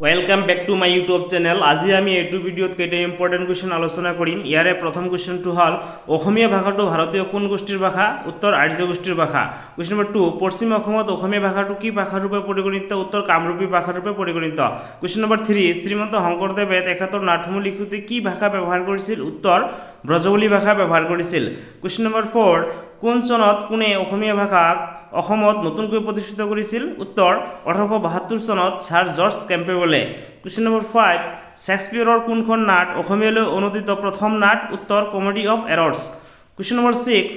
Welcome back to my YouTube channel. আজি আমি এইটো ভিডিঅ'ত কেইটা ইম্পৰ্টেণ্ট কুৱেশ্যন আলোচনা কৰিম। ইয়াৰে প্ৰথম কুৱেশ্যনটো হ'ল, অসমীয়া ভাষাটো ভাৰতীয় কোন গোষ্ঠীৰ ভাষা? উত্তৰ, আৰ্য গোষ্ঠীৰ ভাষা। কুৱেশ্যন নম্বৰ 2, পশ্চিম অসমত অসমীয়া ভাষাটো কি ভাষাৰূপে পৰিগণিত? উত্তৰ, কামৰূপী ভাষাৰূপে পৰিগণিত। কুৱেশ্যন নম্বৰ 3, শ্ৰীমন্ত শংকৰদেৱে তেখেতৰ নাটসমূহ লিখোঁতে কি ভাষা ব্যৱহাৰ কৰিছিল? উত্তৰ, ব্ৰজৱলী ভাষা ব্যৱহাৰ কৰিছিল। কুৱেশ্যন নম্বৰ 4, কোন চনত কোনে অসমীয়া ভাষাক অসমত নতুনকৈ প্ৰতিষ্ঠিত কৰিছিল? উত্তৰ, 1872 চনত ছাৰ জৰ্জ কেম্পেবলে। কুৱেশ্যন নম্বৰ 5, শ্বেক্সপিয়ৰৰ কোনখন নাট অসমীয়ালৈ অনুদিত প্ৰথম নাট? উত্তৰ, comedy of errors. Question number 6,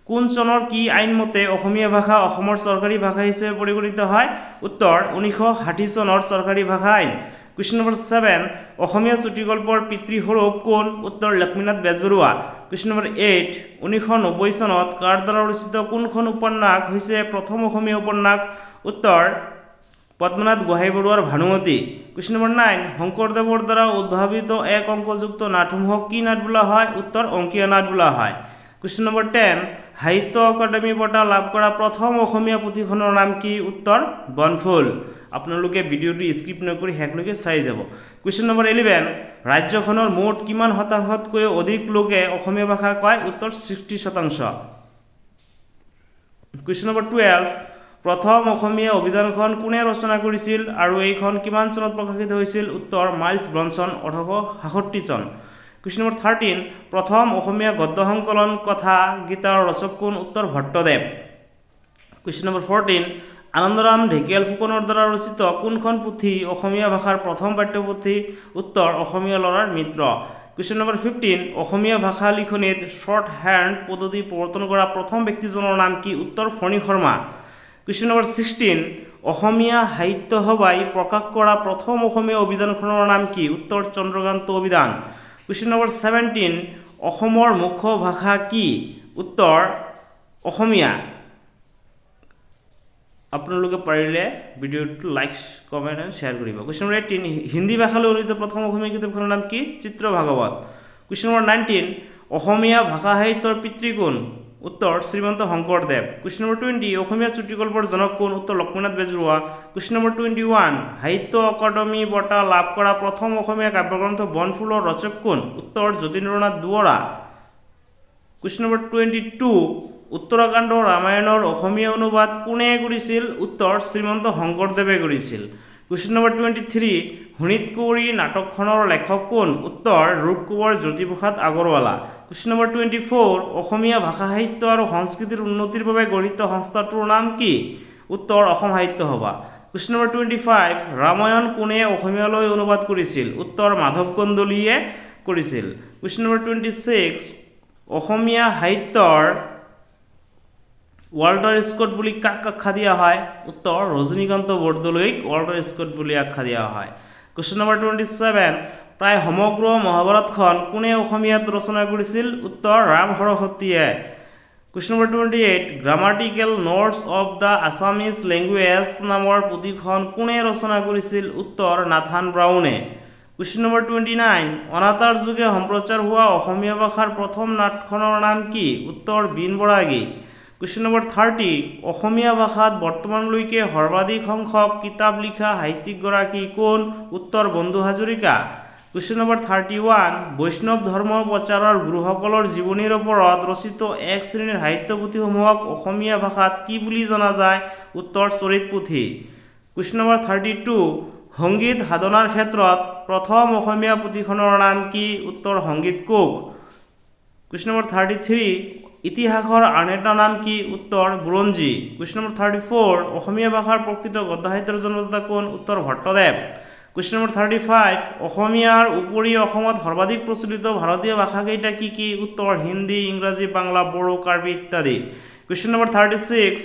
কোন চনৰ কি আইন মতে অসমীয়া ভাষা অসমৰ চৰকাৰী ভাষা হিচাপে পৰিগণিত হয়? উত্তৰ, 1960 চনৰ চৰকাৰী ভাষা আইন। কুৱেশ্যন নম্বৰ 7, অসমীয়া চুটিগল্পৰ পিতৃস্বৰূপ কোন? উত্তৰ, লক্ষ্মীনাথ বেজবৰুৱা। কুৱেশ্যন নম্বৰ 8, 1990 চনত কাৰ দ্বাৰা ৰচিত কোনখন উপন্যাস হৈছে প্ৰথম অসমীয়া উপন্যাস? উত্তৰ, পদ্মনাথ গোহাঁই বৰুৱাৰ ভানুমতী। কুৱেশ্যন নম্বৰ 9, শংকৰদেৱৰ দ্বাৰা উদ্ভাৱিত এক অংকযুক্ত নাটসমূহক কি নাট বোলা হয়? উত্তৰ, অংকীয়া নাট বোলা হয়। কুৱেশ্যন নম্বৰ 10, সাহিত্য অকাডেমি বঁটা লাভ কৰা প্ৰথম অসমীয়া পুথিখনৰ নাম কি? উত্তৰ, বনফুল। আপোনালোকে ভিডিঅ'টো স্কিপ নকৰি শেষলৈকে চাই যাব। কুৱেশ্যন নম্বৰ 11, ৰাজ্যখনৰ মুঠ কিমান শতাংশতকৈ অধিক লোকে অসমীয়া ভাষা কয়? উত্তৰ, 60%। কুৱেশ্যন নম্বৰ 12, প্ৰথম অসমীয়া অভিধানখন কোনে ৰচনা কৰিছিল আৰু এইখন কিমান চনত প্ৰকাশিত হৈছিল? উত্তৰ, মাইলছ ব্ৰনছন, 1867 চন। কুৱেশ্যন নম্বৰ 13, প্ৰথম অসমীয়া গদ্য সংকলন কথা গীতাৰ ৰচক কোন? উত্তৰ, ভট্টদেৱ। কুৱেশ্যন নম্বৰ 14, আনন্দৰাম ঢেকিয়াল ফুকনৰ দ্বাৰা ৰচিত কোনখন পুথি অসমীয়া ভাষাৰ প্ৰথম পাঠ্যপুথি? উত্তৰ, অসমীয়া ল'ৰাৰ মিত্ৰ। কুৱেশ্যন নম্বৰ 15, অসমীয়া ভাষা লিখনিত শ্বৰ্ট হেণ্ড পদ্ধতি প্ৰৱৰ্তন কৰা প্ৰথম ব্যক্তিজনৰ নাম কি? উত্তৰ, ফণী শৰ্মা। কুৱেশ্যন নম্বৰ 16, অসমীয়া সাহিত্য সভাই প্ৰকাশ কৰা প্ৰথম অসমীয়া অভিধানখনৰ নাম কি? উত্তৰ, চন্দ্ৰকান্ত অভিধান। কুৱেশ্যন নম্বৰ 17, অসমৰ মুখ্য ভাষা কি? উত্তৰ, অসমীয়া। আপোনালোকে পাৰিলে ভিডিঅ'টো লাইক, কমেণ্ট এণ্ড শ্বেয়াৰ কৰিব। কুৱেশ্যন নম্বৰ 18, হিন্দী ভাষালৈ অনুদিত প্ৰথম অসমীয়া কিতাপখনৰ নাম কি? চিত্ৰ ভাগৱত। কুৱেশ্যন নম্বৰ 19, অসমীয়া ভাষা সাহিত্যৰ পিতৃ কোন? উত্তৰ, শ্ৰীমন্ত শংকৰদেৱ। কুৱেশ্যন নম্বৰ 20, অসমীয়া চুটিগল্পৰ জনক কোন? উত্তৰ, লক্ষ্মীনাথ বেজবৰুৱা। কুৱেশ্যন নম্বৰ 21, সাহিত্য অকাডেমি বঁটা লাভ কৰা প্ৰথম অসমীয়া কাব্যগ্ৰন্থ বনফুলৰ ৰচক কোন? উত্তৰ, যতীন্দ্ৰনাথ দুৱৰা। কুৱেশ্যন নম্বৰ 22, উত্তৰাকাণ্ড ৰামায়ণৰ অসমীয়া অনুবাদ কোনে কৰিছিল? উত্তৰ, শ্ৰীমন্ত শংকৰদেৱে কৰিছিল। কুৱেশ্যন নম্বৰ 23, শোণিত কুঁৱৰী নাটকখনৰ লেখক কোন? উত্তৰ, ৰূপকোঁৱৰ জ্যোতিপ্ৰসাদ আগৰৱালা। কুৱেশ্যন নম্বৰ 24, অসমীয়া ভাষা সাহিত্য আৰু সংস্কৃতিৰ উন্নতিৰ বাবে গঠিত সংস্থাটোৰ নাম কি? উত্তৰ, অসম সাহিত্য সভা। কুৱেশ্যন নম্বৰ 25, ৰামায়ণ কোনে অসমীয়ালৈ অনুবাদ কৰিছিল? উত্তৰ, মাধৱ কন্দলীয়ে কৰিছিল। কুৱেশ্যন নম্বৰ 26, অসমীয়া সাহিত্যৰ ৱাল্টাৰ স্কট বুলি কাক আখ্যা দিয়া হয়? উত্তৰ, ৰজনীকান্ত বৰদলৈক ৱাল্টাৰ স্কট বুলি আখ্যা দিয়া হয়। কুৱেশ্যন নম্বৰ 27, প্ৰায় সমগ্ৰ মহাভাৰতখন কোনে অসমীয়াত ৰচনা কৰিছিল? উত্তৰ, ৰাম সৰস্বতীয়ে। Question number 28, Grammatical Notes of the Assamese Language নামৰ পুথিখন কোনে ৰচনা কৰিছিল? উত্তৰ, নাথান ব্ৰাউনে। কুৱেশ্যন নম্বৰ 29, অনাতাঁৰ যোগে সম্প্ৰচাৰ হোৱা অসমীয়া ভাষাৰ প্ৰথম নাটখনৰ নাম কি? উত্তৰ, বীণ বৰাগী। কুৱেশ্যন নম্বৰ 30, অসমীয়া ভাষাত বৰ্তমানলৈকে সৰ্বাধিক সংখ্যক কিতাপ লিখা সাহিত্যিকগৰাকী কোন? উত্তৰ, বন্ধু হাজৰিকা। কুৱেশ্যন নম্বৰ 31, বৈষ্ণৱ ধৰ্ম প্ৰচাৰৰ গুৰুসকলৰ জীৱনীৰ ওপৰত ৰচিত এক শ্ৰেণীৰ সাহিত্য পুথিসমূহক অসমীয়া ভাষাত কি বুলি জনা যায়? উত্তৰ, চৰিত পুথি। কুৱেশ্যন নম্বৰ 32, সংগীত সাধনাৰ ক্ষেত্ৰত প্ৰথম অসমীয়া পুথিখনৰ নাম কি? উত্তৰ, সংগীত কোষ। কুৱেশ্যন নম্বৰ 33, ইতিহাসৰ আন এটা নাম কি? উত্তৰ, বুৰঞ্জী। কুৱেশ্যন নম্বৰ 34, অসমীয়া ভাষাৰ প্ৰকৃত গদ্য সাহিত্যৰ জন্মদাতা কোন? উত্তৰ, ভট্টদেৱ। কুৱেশ্যন নম্বৰ 35, অসমীয়াৰ উপৰি অসমত সৰ্বাধিক প্ৰচলিত ভাৰতীয় ভাষাকেইটা কি কি? উত্তৰ, হিন্দী, ইংৰাজী, বাংলা, বড়ো, কাৰ্বি ইত্যাদি। কুৱেশ্যন নম্বৰ 36,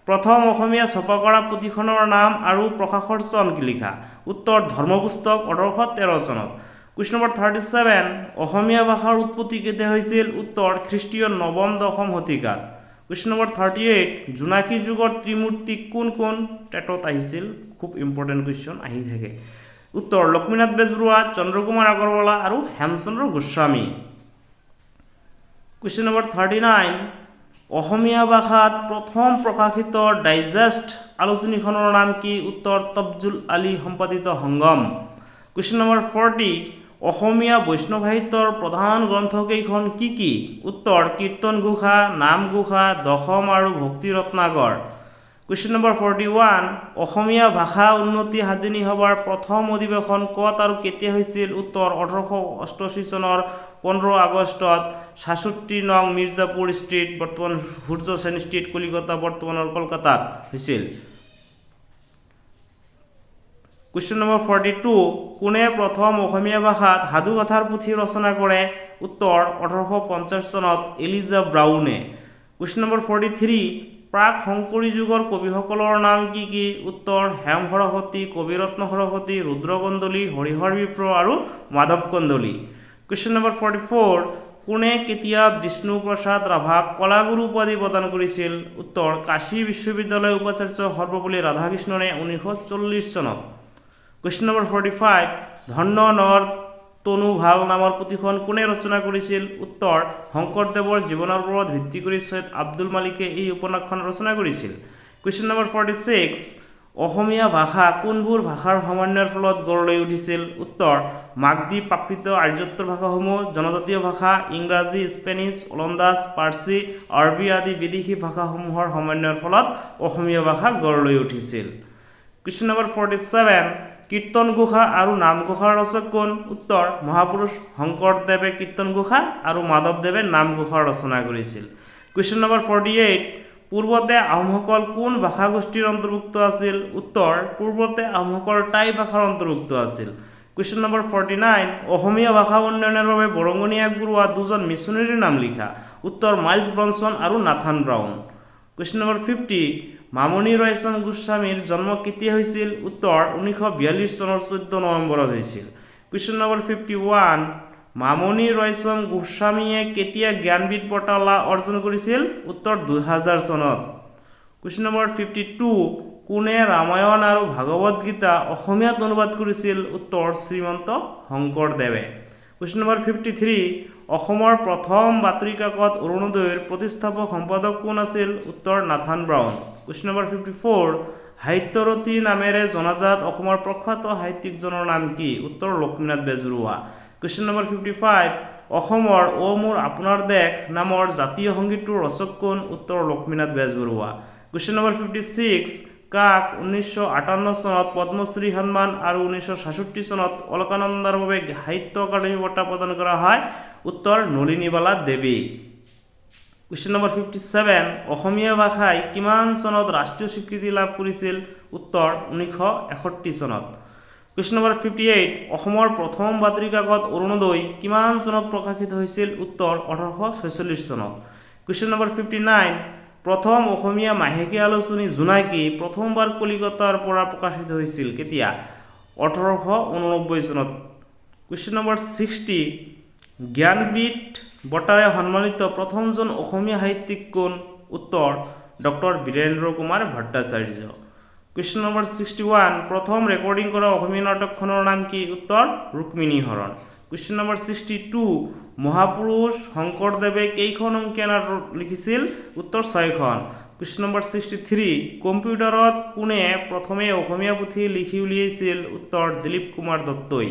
প্ৰথম অসমীয়া ছপা কৰা পুথিখনৰ নাম আৰু প্ৰকাশৰ চন লিখা। উত্তৰ, ধৰ্মপুস্তক, 1813 চনত। কুৱেশ্যন নম্বৰ 37, অসমীয়া ভাষাৰ উৎপত্তি কেতিয়া হৈছিল? উত্তৰ, খ্ৰীষ্টীয় নৱম দশম শতিকাত। কুৱেশ্যন নম্বৰ 38, জোনাকী যুগৰ ত্ৰিমূৰ্তি কোন কোন? টেটত আহিছিল, খুব ইম্পৰ্টেণ্ট কুৱেশ্যন আহি থাকে। উত্তৰ, লক্ষ্মীনাথ বেজবৰুৱা, চন্দ্ৰকুমাৰ আগৰৱালা আৰু হেমচন্দ্ৰ গোস্বামী। কুৱেশ্যন নম্বৰ 39, অসমীয়া ভাষাত প্ৰথম প্ৰকাশিত ডাইজেষ্ট আলোচনীখনৰ নাম কি? উত্তৰ তফজুল আলী সম্পাদিত সংগম। কুৱেশ্যন নম্বৰ 40, অসমীয়া বৈষ্ণৱ সাহিত্যৰ প্ৰধান গ্ৰন্থকেইখন কি কি? উত্তৰ কীৰ্তন ঘোষা, নামঘোষা, দশম আৰু ভক্তি ৰত্নাকৰ। কুৱেশ্যন নম্বৰ 41, অসমীয়া ভাষা উন্নতি সাধিনী সভাৰ প্ৰথম অধিৱেশন ক'ত আৰু কেতিয়া হৈছিল? উত্তৰ 1888 চনৰ 15 আগষ্টত 67 নং মিৰ্জাপুৰ ষ্ট্ৰীট, বৰ্তমান সূৰ্য সেন ষ্ট্ৰীট, কলিকতা, বৰ্তমানৰ কলকাতাত হৈছিল। কুৱেশ্যন নম্বৰ 42, কোনে প্ৰথম অসমীয়া ভাষাত সাধুকথাৰ পুথি ৰচনা কৰে? উত্তৰ 1850 চনত এলিজা ব্ৰাউনে। কুৱেশ্যন নম্বৰ 43, প্ৰাক শংকৰী যুগৰ কবিসকলৰ নাম কি কি? উত্তৰ হেম সৰস্বতী, কবিৰত্ন সৰস্বতী, ৰুদ্ৰ কন্দলী, হৰিহৰ বিপ্ৰ আৰু মাধৱ কন্দলী। কুৱেশ্যন নম্বৰ 44, কোনে কেতিয়া বিষ্ণুপ্ৰসাদ ৰাভাক কলাগুৰু উপাধি প্ৰদান কৰিছিল? উত্তৰ কাশী বিশ্ববিদ্যালয়ৰ উপাচাৰ্য সৰ্বপল্লী ৰাধাকৃষ্ণনে 1940 চনত। কুৱেশ্যন নম্বৰ 45, ধন্য নৰ তনু ভাল নামৰ পুথিখন কোনে ৰচনা কৰিছিল? উত্তৰ শংকৰদেৱৰ জীৱনৰ ওপৰত ভিত্তি কৰি চৈয়দ আব্দুল মালিকে এই উপন্যাসখন ৰচনা কৰিছিল। কুৱেশ্যন নম্বৰ 46, অসমীয়া ভাষা কোনবোৰ ভাষাৰ সমন্বয়ৰ ফলত গঢ় লৈ উঠিছিল? উত্তৰ মাগধী প্ৰাকৃত আৰ্যোত্তৰ ভাষাসমূহ, জনজাতীয় ভাষা, ইংৰাজী, স্পেনিছ, ওলন্দাজ, পাৰ্চী, আৰবী আদি বিদেশী ভাষাসমূহৰ সমন্বয়ৰ ফলত অসমীয়া ভাষা গঢ় লৈ উঠিছিল। কুৱেশ্যন নম্বৰ 47, কীৰ্তন ঘোষা আৰু নামঘোষাৰ ৰচক কোন? উত্তৰ মহাপুৰুষ শংকৰদেৱে কীৰ্তন ঘোষা আৰু মাধৱদেৱে নামঘোষাৰ ৰচনা কৰিছিল। কুৱেশ্যন নম্বৰ 48, পূৰ্বতে আহোমসকল কোন ভাষাগোষ্ঠীৰ অন্তৰ্ভুক্ত আছিল? উত্তৰ পূৰ্বতে আহোমসকল টাই ভাষাৰ অন্তৰ্ভুক্ত আছিল। কুৱেশ্যন নম্বৰ 49, অসমীয়া ভাষা উন্নয়নৰ বাবে বৰঙণি আগবঢ়োৱা দুজন মিছনেৰীৰ নাম লিখা। উত্তৰ মাইলছ ব্ৰনছন আৰু Nathan Brown. Question number 50, Mamoni Raisom গোস্বামীৰ জন্ম কেতিয়া হৈছিল? উত্তৰ 1942 চনৰ 14 নৱেম্বৰত হৈছিল। কুৱেশ্যন নম্বৰ 51, মামণি ৰয়ছম গোস্বামীয়ে কেতিয়া জ্ঞানপীঠ বঁটা অৰ্জন কৰিছিল? উত্তৰ 2000 চনত। কুৱেশ্যন নম্বৰ 52, কোনে ৰামায়ণ আৰু ভাগৱত গীতা অসমীয়াত অনুবাদ কৰিছিল? উত্তৰ শ্ৰীমন্ত শংকৰদেৱে। কুৱেশ্যন নম্বৰ 53, অসমৰ প্ৰথম বাতৰি কাকত অৰুণোদয়ৰ প্ৰতিষ্ঠাপক সম্পাদক কোন আছিল? উত্তৰ নাথান ব্ৰাউন। কুৱেশ্যন নম্বৰ 54, সাহিত্যৰথী নামেৰে জনাজাত অসমৰ প্ৰখ্যাত সাহিত্যিকজনৰ নাম কি? উত্তৰ লক্ষ্মীনাথ বেজবৰুৱা। কুৱেশ্যন নম্বৰ 55, অসমৰ অ' মোৰ আপোনাৰ দেশ নামৰ জাতীয় সংগীতটোৰ ৰচক কোন? উত্তৰ লক্ষ্মীনাথ বেজবৰুৱা। কুৱেশ্যন নম্বৰ 56, কাক 1958 চনত পদ্মশ্ৰী সন্মান আৰু 1967 চনত অলকানন্দাৰ বাবে সাহিত্য অকাডেমী বঁটা প্ৰদান কৰা হয়? উত্তৰ নলিনীবালা দেৱী। কুৱেশ্যন নম্বৰ 57, অসমীয়া ভাষাই কিমান চনত ৰাষ্ট্ৰীয় স্বীকৃতি লাভ কৰিছিল? উত্তৰ 1961 চনত। কুৱেশ্যন নম্বৰ 58, অসমৰ প্ৰথম বাতৰি কাকত অৰুণোদয় কিমান চনত প্ৰকাশিত হৈছিল? উত্তৰ 1846 চনত। কুৱেশ্যন নম্বৰ 59, প্ৰথম অসমীয়া মাহেকীয়া আলোচনী জোনাকী প্ৰথমবাৰ কলিকতাৰ পৰা প্ৰকাশিত হৈছিল কেতিয়া? 1889 চনত। কুৱেশ্যন নম্বৰ 60, জ্ঞানপীঠ বঁটাৰে সন্মানিত প্ৰথমজন অসমীয়া সাহিত্যিক কোন? উত্তৰ doctor Birendra Kumar Bhattacharya. Question number 61, প্ৰথম ৰেকৰ্ডিং কৰা অসমীয়া নাটকখনৰ নাম কি? উত্তৰ ৰুক্মিণী হৰণ। কুৱেশ্যন নম্বৰ 62, মহাপুৰুষ শংকৰদেৱে কেইখন অংকীয়া নাট লিখিছিল? উত্তৰ 6খন। কুৱেশ্যন নম্বৰ 63, কম্পিউটাৰত কোনে প্ৰথমে অসমীয়া পুথি লিখি উলিয়াইছিল? উত্তৰ দিলীপ কুমাৰ দত্তই।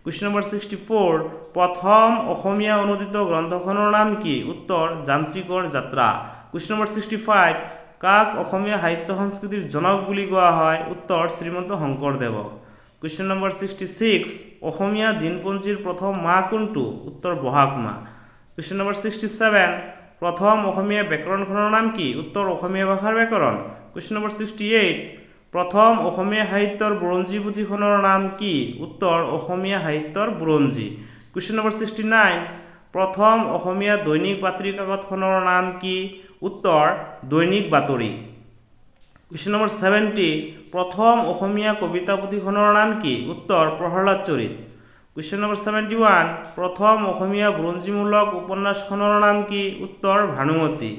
কুৱেশ্যন নম্বৰ 64, প্ৰথম অসমীয়া অনুদিত গ্ৰন্থখনৰ নাম কি? উত্তৰ যান্ত্ৰিকৰ যাত্ৰা। কুৱেশ্যন নম্বৰ 65, কাক অসমীয়া সাহিত্য সংস্কৃতিৰ জনক বুলি কোৱা হয়? উত্তৰ শ্ৰীমন্ত শংকৰদেৱক। কুৱেশ্যন নম্বৰ 66, অসমীয়া দিনপঞ্জীৰ প্ৰথম মাহ কোনটো? উত্তৰ বহাগ মাহ। কুৱেশ্যন নম্বৰ 67, প্ৰথম অসমীয়া ব্যাকৰণখনৰ নাম কি? উত্তৰ অসমীয়া ভাষাৰ ব্যাকৰণ। কুৱেশ্যন নম্বৰ 68, প্ৰথম অসমীয়া সাহিত্যৰ বুৰঞ্জী পুথিখনৰ নাম কি? উত্তৰ অসমীয়া সাহিত্যৰ বুৰঞ্জী। কুৱেশ্যন নম্বৰ 69, প্ৰথম অসমীয়া দৈনিক বাতৰি কাকতখনৰ নাম কি? উত্তৰ দৈনিক বাতৰি। কুৱেশ্যন নম্বৰ 70, প্ৰথম অসমীয়া কবিতা পুথিখনৰ নাম কি? উত্তৰ প্ৰহ্লাদ চৰিত। কুৱেশ্যন নম্বৰ 71, প্ৰথম অসমীয়া বুৰঞ্জীমূলক উপন্যাসখনৰ নাম কি? উত্তৰ ভানুমতী।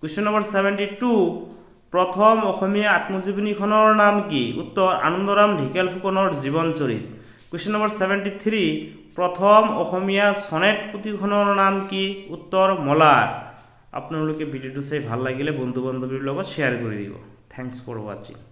কুৱেশ্যন নম্বৰ 72, প্ৰথম অসমীয়া আত্মজীৱনীখনৰ নাম কি? উত্তৰ আনন্দৰাম ঢেকিয়াল ফুকনৰ জীৱন চৰিত। কুৱেশ্যন নম্বৰ 73, প্ৰথম অসমীয়া ছনেট পুথিখনৰ নাম কি? উত্তৰ মলাৰ। আপোনালোকে ভিডিঅ'টো চাই ভাল লাগিলে বন্ধু বান্ধৱীৰ লগত শ্বেয়াৰ কৰি দিব। Thanks for watching.